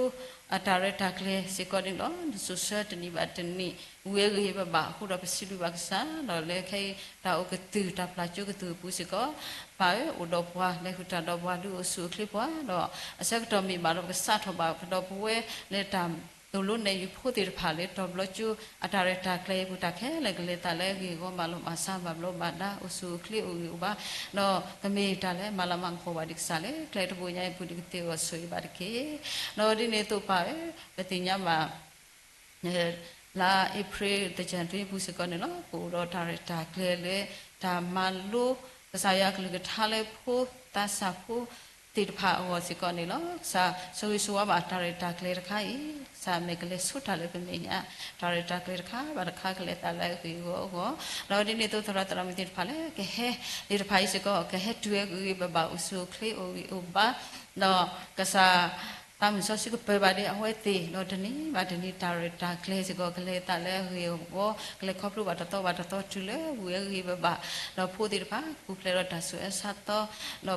အတၢ်ရဲၣ်တၢ်ကျဲၤစ့ၢ်ကီးန့ၣ်လီၤ. နစိာ်ဆှၢတနံၣ်ဘၣ်တနံၣ် ဝံၤအဂ့ၤဘၣ်ဘၣ်အဃိဒီး ပစံးဘျုးဘၣ်ကစၢ် ဒီးလၢခဲအံၤ တၢ်အိၣ်ကသုၢ် တၢ်ပျၢ်ကၠိကသုၢ်အပူၤစ့ၢ်ကီး ပၢ်ဧၢ, အိၣ်ဒီးပှၤ လဲၤဃုာ်တၢ်ဒီးပှၤ ဒုးအိၣ်ဆူၣ်အိၣ်ချ့ပှၤ ဒီးအဆၢကတီၢ်မ့ၢ်ဘၣ်ဒီး ပကစးထီၣ်ဘၣ်ကဒီးပဝဲ လၢတၢ်သိၣ်လိနဲၣ်ယုာ်ဖိသ့ၣ်တဖၣ်လၢ တီၤပျီကၠိ အတၢ်ရဲၣ်တၢ်ကျဲၤအပူၤ တၢ်ခဲလၢာ်ကလဲၤသးလၢအဂ့ၢ်အဂီၢ် ဘၣ်လိာ်ဘၣ်စး ဘၣ်ဘျီးဘၣ်ဒါ အိၣ်ဆူၣ်အိၣ်ချ့အိၣ်ဂံၢ်အိၣ်ဘါ ဒီးကမ့ၢ်တၢ်လၢမၤလၤမၤကပီၤဘၣ်ဒံးကစၢ်လၢ ကျဲတဘိညါအံၤအပူၤဒံးကသ့အဂီၢ် ဆိၣ်ဂ့ၤဘၣ်တက့ၢ်. ဒီးဒ်န့ၣ်အသိးပၢ်ဧၢ, ပသ့ၣ်ညါဘၣ် လါအ့ဖြ့ၣ် သၢၣ်ကၠၢၣ်နွံအပူၤစ့ၢ်ကီးန့ၣ်လီၤ. ပအိၣ်ဒီးတၢ်ရဲၣ်တၢ်ကျဲၤလၢ တၢ်မၤလိ ကစၢ်ယွၤအကလုၢ်ကထါလၢဖိသးစၢ်ဖိသ့ၣ်တဖၣ်အဂီၢ်စ့ၢ်ကီးန့ၣ်လီၤ. ကစၢ်ဆိၣ်ဂ့ၤဆိၣ်ဝါဘၣ်တၢ်ရဲၣ်တၢ်ကျဲၤတခါအံၤ ကစၢ်မ့ၢ်ကလဲၤဆိတၢ်လၢပမဲာ်ညါ တၢ်ရဲၣ်တၢ်ကျဲၤတခါဘၣ်တခါ ကလဲၤသးလၢအဂ့ၢ်အဂီၢ်အဂီၢ်, ဒီးဒ်န့ၣ်အသိးသရၣ်သရၣ်မုၣ်သ့ၣ်တဖၣ်လၢကဟဲသ့ၣ်တဖၣ်အံၤစ့ၢ်ကီး ကဟဲတုၤဝဲဂ့ၤဂ့ၤဘၣ်ဘၣ် အိၣ်ဆူၣ်အိၣ်ချ့အိၣ်ဂံၢ်အိၣ်ဘါ ဒီးကစၢ် သးမုၢ်စီဆှံကပၢၤဘၣ်ဒံးအဝဲသ့ၣ် ဒီးတနံၤဘၣ်တနံၤ တၢ်ရဲၣ်တၢ်ကျဲၤစ့ၢ်ကီး ကလဲၤသးလၢအဂ့ၢ်အဂီၢ် ကလဲၤခီဖျိဘၣ်တသီဘၣ်တသီ တုၤလၢဝံၤအဂ့ၤဘၣ်ဘၣ်, ဒီးဖိသ့ၣ်တဖၣ် ပူၤဖျဲးဒီးတၢ်ဆူးအါဆါသီ,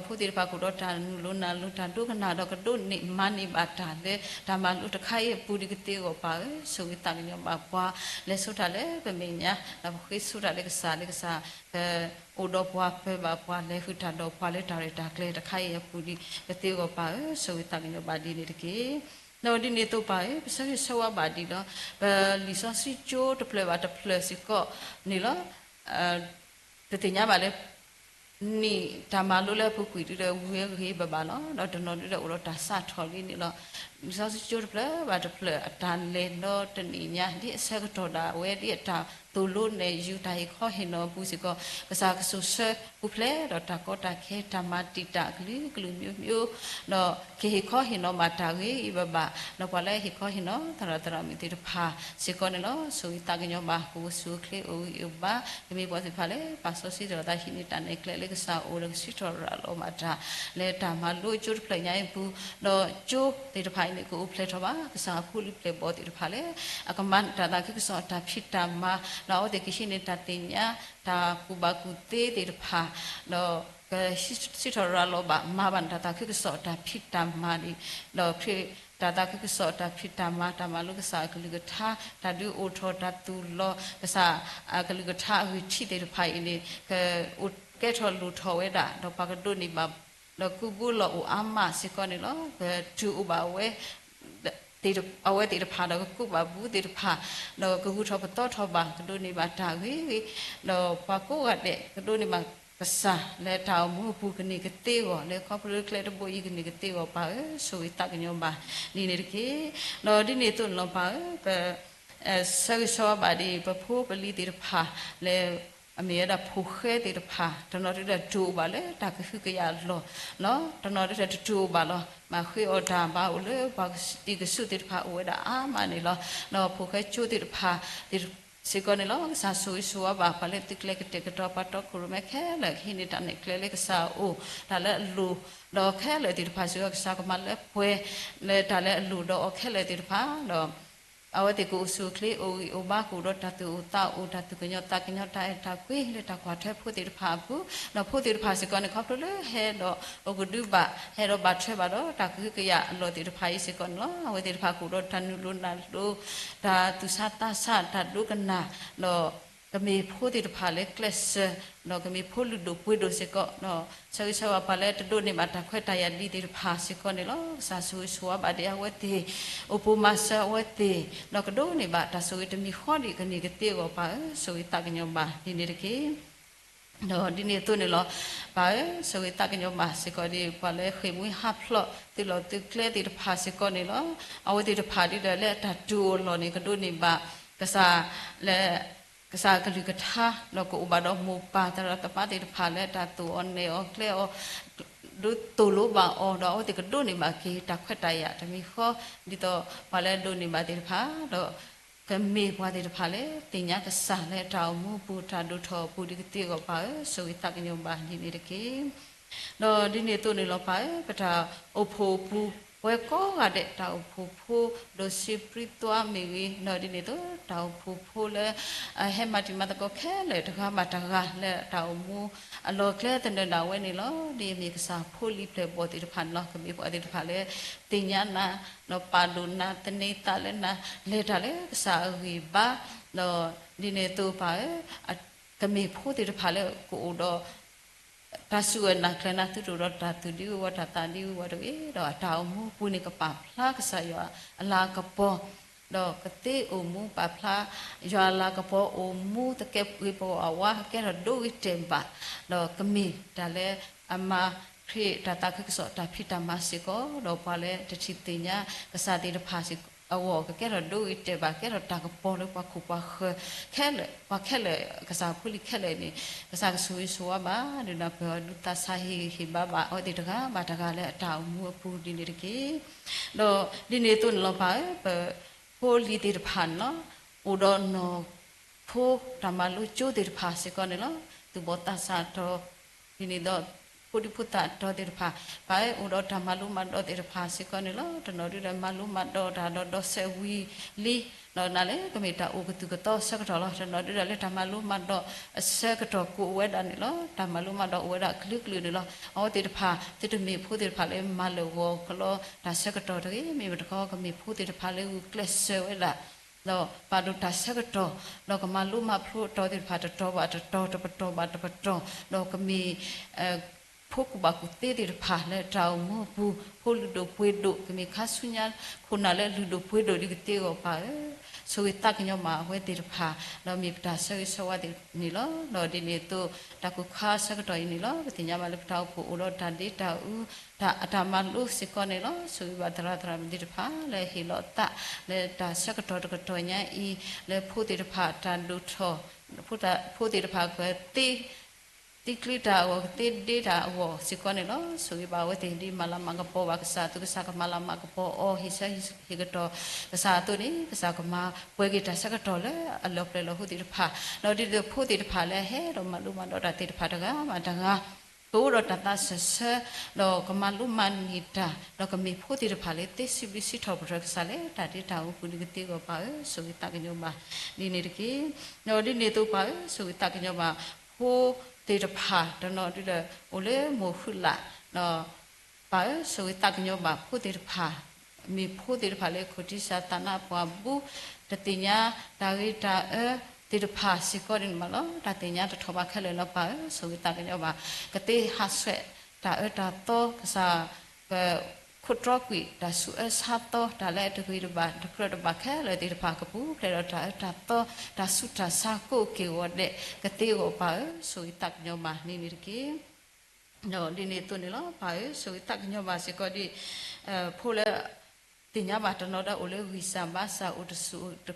ဒီးဖိသ့ၣ်တဖၣ်ကအိၣ်ဒီးတၢ်နုာ်လီၤနၢ်လီၤတၢ်ဒိကနၣ် ဒီးကဒိးန့ၢ်မၤန့ၢ်ဘၣ်တၢ်လၢ တၢ်မၤလိတခါအံၤအပူၤဒံးကသ့အဂီၢ်ပၢ်ဧၢ, ဆိၣ်ဂ့ၤသးကညီၤဘၣ်ပှၤ လဲၤဆိတၢ်လၢပမဲာ်ညါ ဒီးပဃ့ဆိတၢ်လၢကစၢ်လၢကစၢ် ကအိၣ်ဒီးပှၤပၢၤဘၣ်ပှၤ လဲၤဃုာ်တၢ်ဒီးပှၤလၢတၢ်ရဲၣ်တၢ်ကျဲၤတခါအံၤအပူၤဒံးကသ့အဂီၢ်ပၢ်ဧၢ, ဆိၣ်ဂ့ၤသးကညီၤဘၣ်ဒ်န့ၣ်တက့ၢ်. ဒီးဒ်န့ၣ်အသိးပၢ်ဧၢ, ပဆၢဂ့ၤဆၢဝါဘၣ်ဒံးဒီး ပလံာ်စီဆှံကၠိတဖျၢၣ်ဘၣ်တဖျၢၣ်စ့ၢ်ကီးန့ၣ်လီၤ. ပသ့ၣ်ညါဘၣ်လၢ နံၣ်တၢ်မၤလိလၢအပူၤကွံာ်ဒုဒီး ဝံၤအဂ့ၤဘၣ်ဘၣ်လီၤ. ဒီးတနီၤဒုဒီးအိၣ်ဒီးတၢ်စးထီၣ်လံန့ၣ်လီၤ. လံာ်စီဆှံကၠိတဖျၢၣ်ဘၣ်တဖျၢၣ်အတၢ်လဲၤဒီးတနံၣ်ညါ ဒ်အဆၢကတီၢ်ဒၣ်ဝဲ ဒ်အတၢ်သိၣ်လိနဲၣ်ယုာ်တၢ်ဟ့ၣ်ခီဟ့ၣ်နီၤအပူၤစ့ၢ်ကီး ကစၢ်ကစိာ်ဆှၢပူၤဖျဲးဒီးတၢ်ကီတၢ်ခဲ တၢ်မၤတံာ်တာ်အကလုာ်ကလုာ် မျိုးမျိုး ဒီးကဟ့ၣ်ခီဟ့ၣ်နီၤဘၣ်တၢ်ဂ့ၤဂ့ၤဘၣ်ဘၣ် ဒီးပှၤလၢအဟ့ၣ်ခီဟ့ၣ်နီၤသရၣ်သရၣ်မုၣ်သ့ၣ်တဖၣ်စ့ၢ်ကီးန့ၣ်လီၤ. ဆိၣ်ဂ့ၤသးကညီၤဘၣ် ကအိၣ်ဆူၣ်အိၣ်ချ့အိၣ်ဂံၢ်အိၣ်ဘါ ကမ့ၢ်ပှၤသ့ၣ်တဖၣ်လၢ ပာ်စီဆှံသရၣ်သးဟံးန့ၢ်တၢ်နဲၣ်ကျဲလၢကစၢ်အအိၣ်ဒီးကစံးထီၣ်ရၤလီၤဘၣ်တၢ် လၢတၢ်မၤလိကၠိတဖျၢၣ်ညါအံၤအပူၤ ဒီးကၠိသ့ၣ်တဖၣ်အံၤန့ၣ် ကအိၣ်ဖျဲၣ်ထီၣ်ဘၣ် ကစၢ်အဖိလံၤပျဲၢ်ဘီၣ်သ့ၣ်တဖၣ်လၢ အကမၤနတၢ်သးခုကစီၣ်တၢ်ဖံးတၢ်မၤ ဒီးအဝဲသ့ၣ်ကဟံးန့ၢ်တၢ်သ့ၣ်ညါ တၢ်ကူၣ်ဘၣ်ကူၣ်သ့သ့ၣ်တဖၣ် ဒီး ကစံးထီၣ်ရၤလီၤဘၣ် မၤဘၣ်နတၢ်သးခုကစီၣ်တၢ်ဖံးတၢ်မၤန့ၣ် ဒီးခရံာ်တၢ်သးခုကစီၣ်တၢ်ဖံးတၢ်မၤ တၢ်မၤလိကစၢ်အကလုၢ်ကထါ တၢ်ဒုးအိၣ်ထီၣ်တၢ်သူၣ်လီၤ ကစၢ်အကလုၢ်ကထါအဂံၢ်ထံးသ့ၣ်တဖၣ်အံၤန့ၣ် ကအိၣ်ကဲထီၣ်လိၣ်ထီၣ်ဝဲဒၣ် ဒီးပှၤကဒိးန့ၢ်ဘၣ် ဒီးကူးဘုလီၢ်အိၣ်အါမးစ့ၢ်ကီးန့ၣ်လီၤ. ကတုၤအိၣ်ဘၣ်ဝဲ အဝဲသ့ၣ်တဖၣ်ဒီးကကူးဘၣ်ဘုသ့ၣ်တဖၣ် ဒီးကဂုာ်ထီၣ်ပသီထီၣ်ဘၣ် ကဒိးန့ၢ်ဘၣ်တၢ်ဂ့ၤဂ့ၤ ဒီးပှၤကိးဂၤဒဲး ကဒိးန့ၢ်ဘၣ်ကစၢ်လၢတၢ်အိၣ်မူအပူၤကန့ၢ်ကသ့အဂီၢ် လၢခီဖျိလၢကျဲတဘိအံၤကန့ၢ်ကသ့အဂီၢ်ပၢ်ဧၢ, ဆိၣ်ဂ့ၤသးကညီၤဘၣ်ဒ်န့ၣ်တက့ၢ်. ဒီးဒ်န့ၣ်အသိးန့ၣ်လီၤပၢ်ဧၢ, ပ ဆၢဂ့ၤဆၢဝါဘၣ်ဒ်အံၤ ပဖိပလံၤသ့ၣ်တဖၣ်လၢ အမ့ၢ်ဝဲဒၣ်ဖိၣ်ဃဲသ့ၣ်တဖၣ် တနီၤဒုဒီးတတုၤအိၣ်ဘၣ်လၢတၢ်ကဟုကယာ်အလီၢ်လီၤ. တနီၤဒုဒီးတတုၤအိၣ်ဘၣ်လီၤ. ဘၣ်ဃ့အီၣ်တၢ်ဘၣ်အိၣ်လၢပှၤတံၤကစူၣ်သ့ၣ်တဖၣ်အိၣ်ဝဲဒၣ်အါမးန့ၣ်လီၤ. ဒီးဖိၣ်ဃဲကၠိသ့ၣ်တဖၣ် စ့ၢ်ကီးန့ၣ်လီၤ. ကစၢ်ဆိၣ်ဂ့ၤဆိၣ်ဝါဘၣ် ပှၤလၢသုးကျဲၤကတဲာ်ကတီၤ ပှၤတီခိၣ်ရိၣ်မဲခဲလၢာ် ကဟံးန့ၢ်တၢ်နဲၣ်ကျဲလၢကစၢ်အအိၣ် တၢ်လၢအလိၤ ဒီးခဲလၢာ်သ့ၣ်တဖၣ်စ့ၢ်ကီး ကစၢ်ကမၤလၢပှဲၤ လၢတၢ်လၢအလိၤဒီးအီၤခဲလၢာ်သ့ၣ်တဖၣ်ဒီး အဝဲသ့ၣ်ကအိၣ်ဆူၣ်အိၣ်ချ့အိၣ်ဂံၢ်အိၣ်ဘါ ကအိၣ်ဒီးတၢ်သူၣ်အိၣ်သးအိၣ် တၢ်သူၣ်ကညီၤသးကညီၤ တၢ်အဲၣ်တၢ်ကွံ လၢတၢ်ကွၢ်ထွဲဖိသ့ၣ်တဖၣ်အပူၤ ဒီးဖိသ့ၣ်တဖၣ်စ့ၢ်ကီးန့ၣ် ခီဖျိလၢဟဲဒီးအိၣ်ကဒုဘၣ် ဟဲဒီးဘၣ်ထွဲဘၣ်ဒီးတၢ်ကဟုကယာ်အလီၢ်သ့ၣ်တဖၣ်အံၤစ့ၢ်ကီးန့ၣ်လီၤ. အဝဲသ့ၣ်တဖၣ်ကအိၣ်ဒီးတၢ်နုာ်လိၤနၢ်လိၤ တၢ်သူၣ်ဆးသးဆး တၢ်ဒိကနၣ် ဒီးကမ့ၢ်ဖိသ့ၣ်တဖၣ်လၢကျဲးစၢး ဒီးကမ့ၢ်ဖိလုၢ်ဒိၣ်ပှ့ၤဒိၣ်စ့ၢ်ကီး ဆၢဂ့ၤဆၢဝါပှၤလၢတဒိးန့ၢ်ဘၣ်တၢ်ခွဲးတၢ်ယာ်ဒ်သ့ၣ်တဖၣ်စ့ၢ်ကီးန့ၣ်လီၤ. ကစၢ်ဆိၣ်ဂ့ၤဆိၣ်ဝါဘၣ်ဒံးအဝဲသ့ၣ် အိၣ်ပိၤမၤစၢၤအဝဲသ့ၣ် ဒီးကဒိးန့ၢ်ဘၣ်တၢ်ဆိၣ်ဂ့ၤတမံၤဃီဒံးကန့ၢ်ကသ့အဂီၢ်ပၢ်ဧၢ, ဆိၣ်ဂ့ၤသးကညီၤဘၣ်ဒ်န့ၣ်တက့ၢ်. ဒီးဒ်န့ၣ်အသိးန့ၣ်လီၤ. ပၢ်ဧၢ, ဆိၣ်ဂ့ၤသးကညီၤဘၣ်စ့ၢ်ကီးဒ်ပှၤလၢဃ့ၢ်မှံဟးဖျိးသုးလီၢ်သုးကျဲသ့ၣ်တဖၣ်စ့ၢ်ကီးန့ၣ်လီၤ. အဝဲသ့ၣ်တဖၣ်ဒ်ဒီးလၢအတၢ်တူၢ်အလီၢ်န့ၣ် ကဒိးန့ၢ်ဘၣ် ကစၢ်လၢ ကစၢ်အကလုၢ်ကထါ ဒီးကအိၣ်ဘၣ်ဒီးမိၢ်ပၢ်သရၣ်သမါသ့ၣ်တဖၣ်လၢတၢ်သူၣ်အီၤနဲၣ်အီၤကျဲအီၤ ဒုးသိၣ်လိဘၣ်အီၤ ဒီးအဝဲသ့ၣ်ကဒိးန့ၢ်ဘၣ်က့ၤတၢ်ခွဲးတၢ်ယာ်တမံၤဃီ, ဒ်သိးပှၤလၢအဒိးန့ၢ်ဘၣ်သ့ၣ်တဖၣ် ဒီးကမ့ၢ်ပှၤသ့ၣ်တဖၣ်လၢသ့ၣ်ညါကစၢ်လၢတၢ်အိၣ်မူအပူၤ တၢ်ဒိၣ်ထီၣ်အပူၤဒ်ကသ့အဂီၢ် ပၢ်ဧၢ, ဆိၣ်ဂ့ၤသးကညီၤဘၣ်ဒ်န့ၣ်တက့ၢ်. ဒီးဒ်န့ၣ်အသိးန့ၣ်လီၤ ပၢ်ဧၢ, ပတၢ်အိၣ်ဖှိၣ်အပူၤ ပဝဲကိးဂၤဒဲး တၢ်အိၣ်ဖှိၣ်ဖိ ဒီးစ့ပြံသွါမ့ၢ်ဂ့ၤ, ဒီးဒ်န့ၣ်အသိး တၢ်အိၣ်ဖှိၣ်ဖိလၢ ဟဲမၤတံၤမၤသကိးခဲလၢာ် တဂၤဘၣ်တဂၤလၢတၢ်အိၣ်မူအလီၢ်ကျဲသနၢၣ်ဒၣ်ဝဲန့ၣ်လီၤ. ဒ်အမ့ၢ်ကစၢ်ဖိလံၤပျဲၢ်ဘီၣ်သ့ၣ်တဖၣ်န့ၣ်လီၤ. ကမ့ၢ်ပှၤသ့ၣ်တဖၣ်လၢ သ့ၣ်ညါနၤ ဒီးပာ်ဒိၣ်နၤ သန့ၤသးလၢနၤ လဲၤတၢ်လၢကစၢ်အဂံၢ်ဘါ, ဒီးဒ်န့ၣ်အသိးပၢ်ဧၢ, ကမ့ၢ်ဖိသ့ၣ်တဖၣ်လၢကအိၣ်ဒီး တၢ်စူၢ်အၢၣ်နာ်ကျၢၤနၤ သုတအိၣ်ဒီးတၢ်သူၣ်ဒံဝဲတၢ်သးဒံဝဲတဂ့ၤ, ဒီးအတၢ်အိၣ်မူအပူၤန့ၣ်ကပာ်ဖျါကစၢ်ယွၤအလၤကပီၤ, ဒီးကသ့အိၣ်မူပာ်ဖျါ ယွၤအလၤကပီၤအိၣ်မူသကဲးပဝးဝါ ကကဲထီၣ်ဒိဂ့ၤတဲာ်ဘၣ်, ဒီးကမ့ၢ်တၢ်လၢအမၤခရံာ်တၢ်သးခုကစီၣ်တၢ်ဖံးတၢ်မၤစ့ၢ်ကီး, ဒီးပှၤလၢတထံၣ်သ့ၣ်ညါကစၢ်သ့ၣ်တဖၣ်အဂီၢ် ကကဲထီၣ်ဒိဂ့ၤတဲာ်ဘၣ် ကဲထီၣ်တၢ်ကပီၤလၢပှၤခိၣ်ပှၤဃၢၤခဲလၢာ်, ပှၤခဲလၢာ် ကစၢ်ဖိလံၤခဲလၢာ်န့ၣ် ကစၢ်ကဆိၣ်ဂ့ၤဆိၣ်ဝါဘၣ် ဒုးနၢ်ပၢၢ်အီၤ ဒုးသးဆးဟ့ၣ်ဂံၢ်ဟ့ၣ်ဘါဘၣ်အဝဲသ့ၣ်တဂၤဘၣ်တဂၤလၢအတၢ်အိၣ်မူအပူၤဒ်န့ၣ်တက့ၢ်. ဒီးဒ်န့ၣ်အသိးန့ၣ်လီၤ ပၢ်ဧၢ, ပဖိလံၤသ့ၣ်တဖၣ်န့ၣ်လီၤ, အိၣ်ဒီးနီၢ်ဖိတၢ်မၤလိကၠိသ့ၣ်တဖၣ်စ့ၢ်ကီးန့ၣ်လီၤ. သူၣ်ဘီၣ်သးစၢ်အတီၤ ဒ်န့ၣ်ဒီး ဖိဒံဖိသၣ်အတီၤသ့ၣ်တဖၣ် ပၢ်ဧၢ, အိၣ်ဒီးတၢ်မၤလိမၤဒိးသ့ၣ်တဖၣ်စ့ၢ်ကီးန့ၣ်လီၤ. တနီၤဒုဒီးမၤလိမၤဒိးတၢ်ဒီးဒီးစဲးဝံၤလံ, ဒီးနၤလၢကမ့ၢ်တၢ်အိၣ်ကသူၣ်ကသီဆၢကတီၢ်လီၤ. တနီၤဒုဒီးလၢတၢ်မၤလိမၤဒိးအဆၢကတီၢ်ကအိၣ်ဝဲဒၣ်န့ၣ်လီၤ. တၢ်မၤလိမၤဒိးအိၣ်ဝဲဒၣ်အကလုာ်ကလုာ်န့ၣ်လီၤ. အဝဲသ့ၣ်တဖၣ် သုတမ့ၢ်ဖိသ့ၣ်တဖၣ်လၢမၤလၢာ်ဂီၤကလီတၢ်ဆၢကတီၢ်တဂ့ၤ, မ့ၢ်မတခီကမ့ၢ်ဖိသ့ၣ်တဖၣ်လၢဂုာ်ကျဲးစၢးဝဲဒၣ် ဒီးပာ်ဒိၣ်တၢ်ဆၢကတီၢ်, ဒီးကမၤလိမၤဖျိအတီၤသ့ၣ်တဖၣ် တတီၤဘၣ်တတီၤ တပတီၢ်ဘၣ်တပတီၢ်, ဒီးကမ့ၢ် ဖိကူၣ်ဘၣ်ကူၣ်သ့သ့ၣ်တဖၣ်လၢတၢ်အိၣ်မူအပူၤ ဖိလုၢ်ဒိၣ်ပှ့ၤဒိၣ် ကမ့ၢ်ခါဆူညါခိၣ်နၢ်လၢလုၢ်ဒိၣ်ပှ့ၤဒိၣ်ဒ်ကသ့အဂီၢ် ပၢ်ဧၢ, ဆိၣ်ဂ့ၤသးကညီၤဘၣ်အဝဲသ့ၣ်တဖၣ်, ဒီးမ့ၢ်ပတၢ်ဆၢဂ့ၤဆၢဝါသ့ၣ်န့ၣ်လီၤ. ဒီးဒ်န့ၣ်အသိး တၢ်ကိၢ်ခါဆၢကတီၢ်အံၤန့ၣ်လီၤ. ပသ့ၣ်ညါဘၣ်လၢပတၢ်အိၣ်ဖှိၣ်အိၣ်ဒီးတၢ်ဒ့တၢ်အူ တၢ်အတၢ်မၤလိစ့ၢ်ကီးန့ၣ်လီၤ. ဆိၣ်ဂ့ၤဘၣ်သရၣ်သရၣ်မုၣ်သ့ၣ်တဖၣ်လၢဟ့ၣ်လီၤအသး လၢတၢ်ဆၢကတီၢ်တကတီၢ်ညါအံၤ လၢဖိသ့ၣ်တဖၣ်တၢ်ဒိၣ်ထီၣ် ဖိသ့ၣ်တဖၣ်ကသ့ သံကျံတၢ်အဂီၢ် ကသ့ဒ့တၢ်အဂီၢ်စ့ၢ်ကီးန့ၣ်လီၤ. ဆိၣ်ဂ့ၤဘၣ်အဝဲသ့ၣ်ဒ်မၤလၤမၤကပီၤဘၣ်ကစၢ်အသိး ကစၢ်ကမၤလၤမၤကပီၤအီၤ ဟ့ၣ်ဆၢဟ့ၣ်ကတီၢ်ကစၢ်အသိးန့ၣ် ကစၢ်ကမၤပှဲၤက့ၤတၢ်ဆၢကတီၢ်လၢအလီၤပျဲၢ်လီၤဟူသ့ၣ်တဖၣ်, ဒီးဒ်သိးဖိသ့ၣ်တဖၣ်လၢအဟဲဒီးမၤလိမၤဒိးတၢ်သ့ၣ်တဖၣ်တဂၤဘၣ်တဂၤ ကအိၣ်ဒီးတၢ်သးစၢၢ်ဆၢ ဒီးကမၤလိမၤန့ၢ်တၢ် ဒီးကမ့ၢ်ဖိသ့ၣ်တဖၣ်လၢသ့စံးဘျုးစံးထီၣ်ပတြၢၤကစၢ်လၢ တၢ်ဒ့တၢ်အူပူၤဒ်ကသ့အဂီၢ် ပၢ်ဧၢ, ဆိၣ်ဂ့ၤသးကညီၤဘၣ်ဒ်န့ၣ်တက့ၢ်. ဒီးဒ်န့ၣ်အသိးပၢ်ဧၢ, ဆိၣ်ဂ့ၤသးကညီၤဘၣ် ဖိသ့ၣ်တဖၣ် တနီၤဒုဒီး အိၣ်လၢမိၢ်ဃုလး ဒီး ပၢ်ဧၢ, ဆိၣ်ဂ့ၤသးကညီၤဘၣ်ဖိသ့ၣ်တဖၣ်, မ့ၢ်ဖိသ့ၣ်တဖၣ်လၢခိၣ်ထံစၢ်သးနါပှၢ်ဘူး တသ့ၣ်ညါတၢ်ဂ့ၤတၢ်အၢသ့ၣ်တဖၣ်စ့ၢ်ကီးန့ၣ်မးလီၤ. တၢ်သ့ၣ်ညါတထီၣ်ဘၣ်ခဲလၢာ်လီၤ ပၢ်ဧၢ, ဆိၣ်ဂ့ၤသးကညီၤဘၣ် ကသ့ဟးဆှဲးတၢ်အၢတၢ်သီ ကစၢ် ကခိးတြီကွံာ်တၢ်ဆူးအၢဆါသီ တၢ်လၢအတဂ့ၤတဘၣ်တကြၢးတဘၣ်ခဲလၢာ်သ့ၣ်တဖၣ် ကပူၤဖျဲးဒီးတၢ်အၢတၢ်သီ တၢ်ဆူးတၢ်ဆါကိးက့ၢ်ဂီၤဒဲး ကသ့အဂီၢ် ပၢ်ဧၢ, ဆိၣ်ဂ့ၤသးကညီၤဘၣ်ဒ်န့ၣ်တက့ၢ်. ဒီးဒ်န့ၣ်အသိးန့ၣ်လီၤ ပၢ်ဧၢ, ဆိၣ်ဂ့ၤသးကညီၤဘၣ်စ့ၢ်ကီးဒ် ဖိလၢ သ့ၣ်ညါဘၣ်တနီၤဒီးအိၣ်လၢဂံၢ်စၢ်ဘါစၢ်အိၣ်တဆူၣ်အိၣ်တ